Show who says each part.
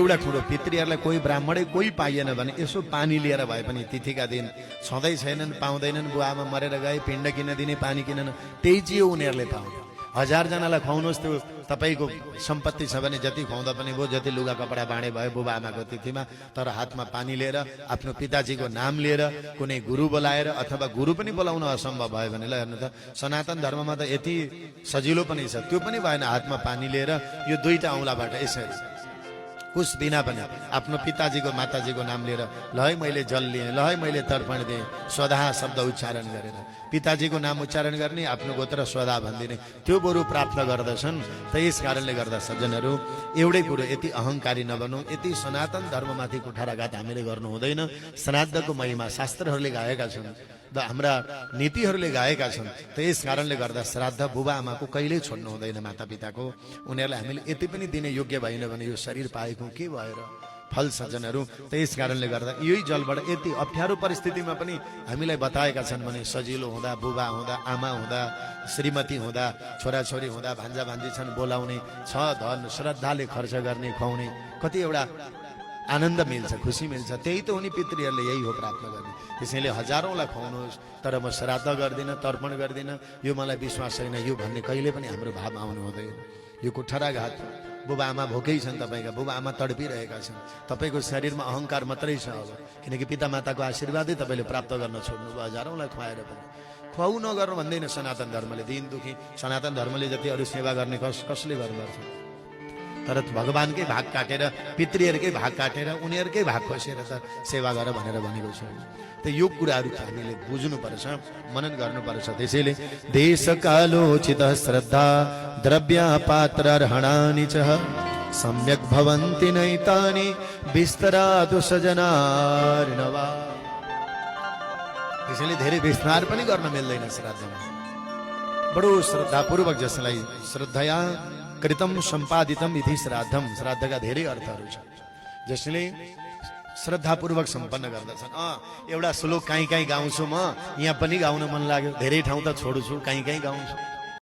Speaker 1: एउटा कुरो पितृहरूलाई कोही ब्राह्मणै कोही पाइएन भने यसो पानी लिएर भए पनि तिथिका दिन छँदै छैनन्, पाउँदैनन्, बुवामा मरेर गए, पिण्ड किन दिने, पानी किन, त्यही चाहिँ उनीहरूले पाउँछ। 1000 जनालाई खुवाउनुहोस्, त्यो तपाईँको सम्पत्ति छ भने जति खुवाउँदा पनि भयो, जति लुगा कपडा बाँडे भयो बुबा आमाको तिथिमा, तर हातमा पानी लिएर आफ्नो पिताजीको नाम लिएर कुनै गुरु बोलाएर, अथवा गुरु पनि बोलाउन असम्भव भयो भने ल हेर्नु त, सनातन धर्ममा त यति सजिलो पनि छ, त्यो पनि भएन, हातमा पानी लिएर यो दुईटा औँलाबाट यसरी कुछ बिना पनि आफ्नो पिताजीको माताजीको नाम लिएर ल है मैले जल लिएँ, ल है मैले तर्पण दिएँ, स्वधा शब्द उच्चारण गरेर पिताजीको नाम उच्चारण गर्ने, आफ्नो गोत्र स्वधा भनिदिने, त्यो बरु प्राप्त गर्दछन्। त यस कारणले गर्दा सज्जनहरू एउटै कुरो, यति अहङ्कारी नबनौँ, यति सनातन धर्ममाथि कुठाराघात हामीले गर्नु हुँदैन। श्राद्धको महिमा शास्त्रहरूले गाएका छन्, हाम्रा नीतिहरूले गाएका छन्। त यस कारणले गर्दा श्राद्ध बुबा आमाको कहिल्यै छोड्नु हुँदैन, माता पिताको। उनीहरूलाई हामीले यति पनि दिने योग्य भएन भने यो शरीर पाएको के भएर फल सज्जनहरू। त यस कारणले गर्दा यही जलबाट यति अप्ठ्यारो परिस्थितिमा पनि हामीलाई बताएका छन् भने सजिलो हुँदा, बुबा हुँदा, आमा हुँदा, श्रीमती हुँदा, छोराछोरी हुँदा, भान्जा भान्जी छन्, बोलाउने छ, धन श्रद्धाले खर्च गर्ने, खुवाउने, कति एउटा आनन्द मिल्छ, खुसी मिल्छ। त्यही त हो नि, पितृहरूले यही हो प्राप्त गर्ने। त्यसैले हजारौँलाई खुवाउनुहोस्, तर म श्राद्ध गर्दिनँ, तर्पण गर्दिनँ, यो मलाई विश्वास छैन, यो भन्ने कहिले पनि हाम्रो भाव आउनु हुँदैन। यो कुठाराघात। बुबा आमा भोकै छन्, तपाईँका बुबा आमा तडपिरहेका छन्, तपाईँको शरीरमा अहङ्कार मात्रै छ अब, किनकि पिता माताको आशीर्वादै तपाईँले प्राप्त गर्न छोड्नुभयो हजारौँलाई खुवाएर पनि। खुवाउ नगर्नु भन्दैन सनातन धर्मले, दिन दुखी सनातन धर्मले जति अरू सेवा गर्ने कसले गर्दछ, तर भगवानकै भाग काटेर, पितृहरूकै भाग काटेर, उनीहरूकै भाग खोसेर त सेवा गर भनेर भनेको छ। त यो कुराहरू हामीले बुझ्नुपर्छ, मनन गर्नुपर्छ। त्यसैले देश कालोचित श्रद्धा द्रव्य पात्र हणानि च सम्यक भवन्ति नैतानि विस्तरादु सजनार्णवा। त्यसैले धेरै विस्तार पनि गर्न मिल्दैन श्राद्धमा। बडो श्रद्धापूर्वक, जसलाई श्रद्धया कृतम सम्पादितम इति श्राद्धम, श्राद्धका धेरै अर्थहरू छन्, जसले श्रद्धापूर्वक सम्पन्न गर्दछन्। एउटा श्लोक काहीँ काहीँ गाउँछु म, यहाँ पनि गाउन मन लाग्यो, धेरै ठाउँ त छोड्छु, काहीँ काहीँ गाउँछु।